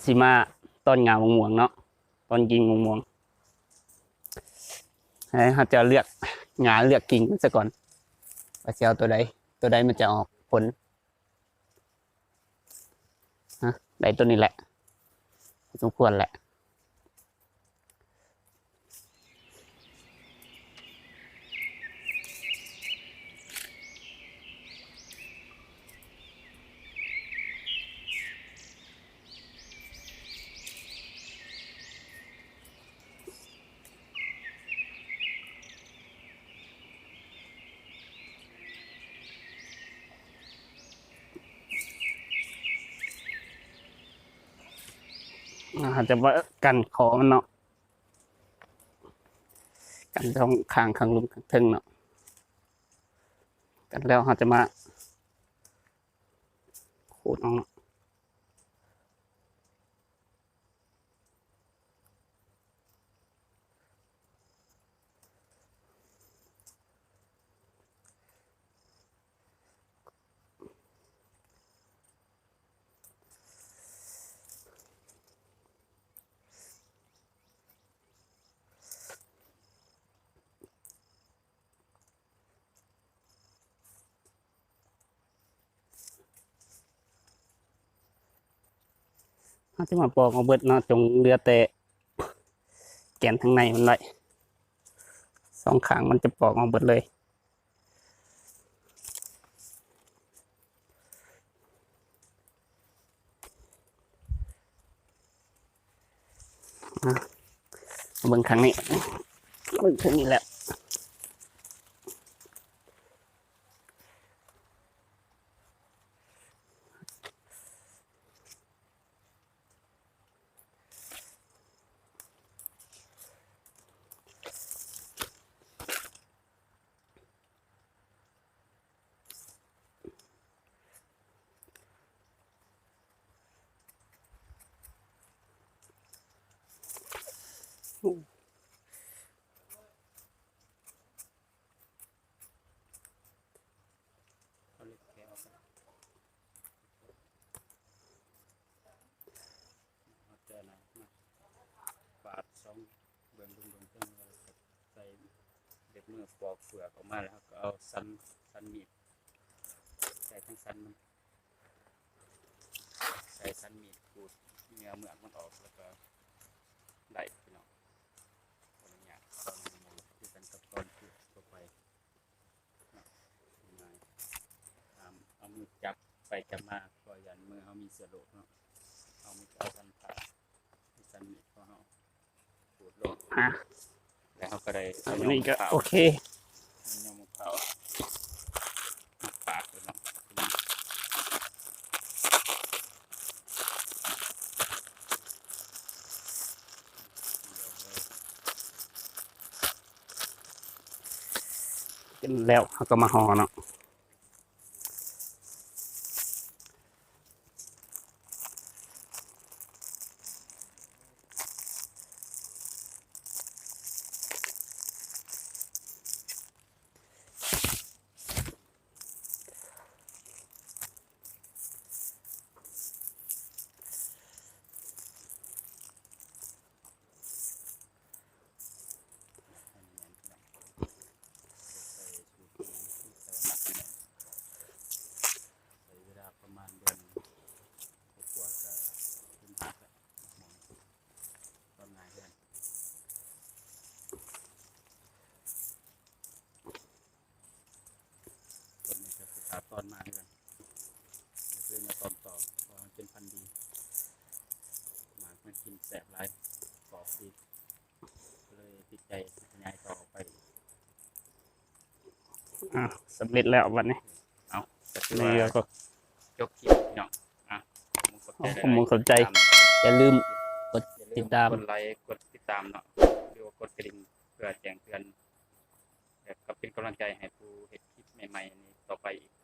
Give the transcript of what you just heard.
ຊິມາຕອນຫຍ້າມ່ວງໆເນາະ, ຕອນກິ່ງມ່ວງໆ. ໃຫ້ເຮົາຈະເລືອກຫຍ້າເລືອກກິ່ງມັນຊະກ່ອນ ວ່າຊິເອົາຕົວໃດ, ຕົວໃດມັນຈະອອກຜົນ. ຮະ ໄດ້ຕົວນີ້ແຫຼະ ສົມຄວນແຫຼະ. ອາ ເຮົາຈະມາກັນຄໍມັນເນາະ, ກັນສອງຂ້າງ ຂ້າງລຸ່ມ ຂ້າງເທິງເນາະ. ກັນແລ້ວເຮົາຈະມາຂູດອອກເນາະ. ເຮົາຈະມາປອກອອກເບິດເນາະ, ຈົງເຫຼືອແຕ່ແກ່ນທາງໃນມັນໄວ້, ສອງຂ້າງມັນຈະປອກອອກເບິດເລີຍ. ອາ ເບິ່ງຂ້າງນີ້ ເບິ່ງເທື່ອນີ້ແຫຼະ. ເອົາເລັບແກະອອກ ເອົາແຕ່ນະ ມາປາດສອງເບື້ອງ ເບື້ອງເທິງ ແລ້ວກໍໃສ່ເລັບມືປອກເປືອກອອກມາ ແລ້ວເຮົາກໍເອົາສັນ ສັນມີດ ໃສ່ທັງສັນມັນ ໃສ່ສັນມີດຂູດເຫຍື່ອເມືອກມັນອອກ ແລ້ວກໍໄດ້ພີ່ນ້ອງ. ບໍ່ໄດ້ຍາກ ຄືກັນກັບຕອນຂູດທົ່ວໄປເນາະ ງ່າຍ. ເອົາມືຈັບໄປຈັບມາ ກໍຢ້ານມືເຮົາມີເຊື້ອໂລກເນາະ, ເຮົາມີແຕ່ເອົາສັນປາດ ສັນມີດຂອງເຮົາ ຂູດລົງ ອາ ແລ້ວເຮົາກໍໄດ້ ອັນນີ້ກໍໂອເຄ ຍອມເຜົາ ປາດເນາະ. ເປັນແລ້ວ ເຮົາກໍມາຫໍ່ເນາະ. ໃຊ້ເວລາປະມານເດືອນກວ່າໆ ກໍເປັນຫັກແລ້ວ ຕອນງ່າຍເຮືອນ. ຕົວນີ້ກໍຊິຕັດຕອນມາເຮືອນ ຄືມາຕອນຕໍ່ ເພາະວ່າມັນເປັນພັນດີ ໝາກມັນກິນແຊບຫຼາຍ ກອບດີ ກໍເລີຍຕິດໃຈຂະຫຍາຍຕໍ່ໄປ. ອ່າ ສຳເລັດແລ້ວບັດນີ້. ເອົາ ກໍຖືວ່າຈົບຄລິບເນາະ. ອ່າ ຂອບໃຈ ຂອບໃຈ. ຢ່າລືມກົດຕິດຕາມ ກົດໄລ ກົດຕິດຕາມເນາະ ຫຼືວ່າກົດກະດິ່ງ ເພື່ອແຈ້ງເຕືອນ ແລະ ກໍເປັນກຳລັງໃຈໃຫ້ຜູ້ເຮັດຄລິບໃໝ່ໆນີ້ຕໍ່ໄປອີກ.